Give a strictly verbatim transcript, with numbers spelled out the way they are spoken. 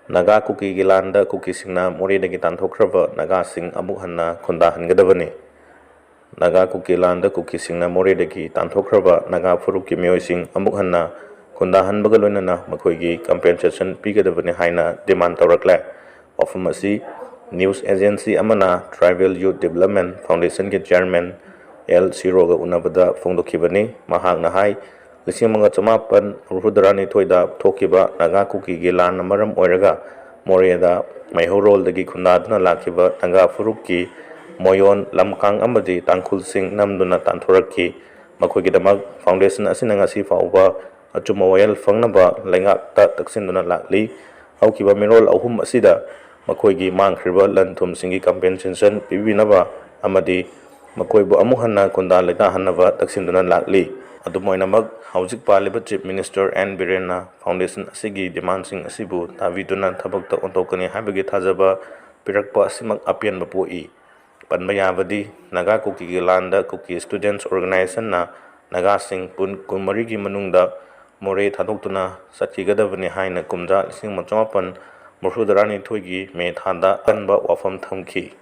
ꯅꯥꯒꯥ ꯀꯨꯀꯤꯒꯤ ꯂꯥꯟꯗ ꯀꯨꯀꯤꯁꯤꯡꯅ ꯃꯣꯔꯦꯗꯒꯤ ꯇꯥꯟꯊꯣꯛꯈ꯭ꯔꯕ ꯅꯥꯒꯥꯁꯤꯡ ꯑꯃꯨꯛ ꯍꯟꯅ ꯈꯨꯟꯗꯥꯍꯟꯒꯗꯕꯅꯤ꯫ ꯅꯥꯒꯥ ꯀꯨꯀꯤ ꯂꯥꯟꯗ ꯀꯨꯀꯤꯁꯤꯡꯅ ꯃꯣꯔꯦꯗꯒꯤ ꯇꯥꯟꯊꯣꯛꯈ꯭ꯔꯕ ꯅꯥꯒꯥ ꯐꯨꯔꯨꯞꯀꯤ ꯃꯤꯑꯣꯏꯁꯤꯡ ꯑꯃꯨꯛ ꯍꯟꯅ ꯈꯨꯟꯗꯥꯍꯟꯕꯒ ꯂꯣꯏꯅꯅ ꯃꯈꯣꯏꯒꯤ compensation ꯄꯤꯒꯗꯕꯅꯤ ꯍꯥꯏꯅ demand ꯇꯧꯔꯛꯂꯦ꯫ ꯋꯥꯐꯝ ꯑꯁꯤ news agency ꯑꯃꯅ Tribal Youth Development Foundationꯒꯤ chairman ꯑꯦꯜ ꯁꯤꯔꯣꯒ ꯎꯅꯕꯗ ꯐꯣꯡꯗꯣꯛꯈꯤꯕꯅꯤ꯫ ꯃꯍꯥꯛꯅ ꯍꯥꯏ, ꯂꯤꯁꯤꯡ ꯑꯃꯒ ꯆꯃꯥꯄꯟ ꯃꯔꯤꯐꯨ ꯇꯔꯥꯅꯤꯊꯣꯏꯗ ꯊꯣꯛꯈꯤꯕ ꯅꯥꯒꯥ ꯀꯨꯀꯤꯒꯤ ꯂꯥꯟꯅ ꯃꯔꯝ ꯑꯣꯏꯔꯒ ꯃꯣꯔꯦꯗ ꯃꯩꯍꯧꯔꯣꯜꯗꯒꯤ ꯈꯨꯟꯗꯥꯗꯨꯅ ꯂꯥꯛꯈꯤꯕ ꯅꯥꯒꯥ ꯐꯨꯔꯨꯞꯀꯤ ꯃꯣꯌꯣꯟ, ꯂꯝꯀꯥꯡ ꯑꯃꯗꯤ ꯇꯥꯡꯈꯨꯜꯁꯤꯡ ꯅꯝꯗꯨꯅ ꯇꯥꯟꯊꯣꯔꯛꯈꯤ꯫ ꯃꯈꯣꯏꯒꯤꯗꯃꯛ foundation ꯑꯁꯤꯅ ꯉꯁꯤ ꯐꯥꯎꯕ ꯑꯆꯨꯝꯕ ꯋꯥꯌꯦꯜ ꯐꯪꯅꯕ ꯂꯩꯉꯥꯛꯇ ꯇꯛꯁꯤꯟꯗꯨꯅ ꯂꯥꯛꯂꯤ꯫ ꯍꯧꯈꯤꯕ ꯃꯤꯔꯣꯜ ꯑꯍꯨꯝ ꯑꯁꯤꯗ ꯃꯈꯣꯏꯒꯤ ꯃꯥꯡꯈ꯭ꯔꯤꯕ ꯂꯟ ꯊꯨꯝꯁꯤꯡꯒꯤ compensation ꯄꯤꯕꯤꯅꯕ ꯑꯃꯗꯤ ꯃꯈꯣꯏꯕꯨ ꯑꯃꯨꯛ ꯍꯟꯅ ꯈꯨꯟꯗꯥ ꯂꯩꯇꯥꯍꯟꯅꯕ ꯇꯛꯁꯤꯟꯗꯨꯅ ꯂꯥꯛꯂꯤ꯫ ꯑꯗꯨꯝ ꯑꯣꯏꯅꯃꯛ, ꯍꯧꯖꯤꯛ ꯄꯥꯜꯂꯤꯕ Chief Minister ꯑꯦꯟ ꯕꯤꯔꯦꯟꯅ foundation ꯑꯁꯤꯒꯤ demandꯁꯤꯡ ꯑꯁꯤꯕꯨ ꯇꯥꯕꯤꯗꯨꯅ ꯊꯕꯛꯇ ꯑꯣꯟꯊꯣꯛꯀꯅꯤ ꯍꯥꯏꯕꯒꯤ ꯊꯥꯖꯕ ꯄꯤꯔꯛꯄ ꯑꯁꯤꯃꯛ ꯑꯄꯦꯟꯕ ꯄꯣꯛꯏ꯫ ꯄꯟꯕ ꯌꯥꯕꯗꯤ, ꯅꯥꯒꯥ ꯀꯨꯀꯤꯒꯤ ꯂꯥꯟꯗ ꯀꯨꯀꯤ Students Organizationꯅ ꯅꯥꯒꯥꯁꯤꯡ ꯄꯨꯡ ꯀꯨꯟꯃꯔꯤꯒꯤ ꯃꯅꯨꯡꯗ ꯃꯣꯔꯦ ꯊꯥꯗꯣꯛꯇꯨꯅ ꯆꯠꯈꯤꯒꯗꯕꯅꯤ ꯍꯥꯏꯅ ꯀꯨꯝꯖꯥ ꯂꯤꯁꯤꯡ ꯑꯃ ꯆꯃꯥꯄꯟ ꯃꯔꯤꯐꯨ ꯇꯔꯥꯅꯤꯊꯣꯏꯒꯤ ꯃꯦ ꯊꯥꯗ ꯑꯀꯟꯕ ꯋꯥꯐꯝ ꯊꯝꯈꯤ꯫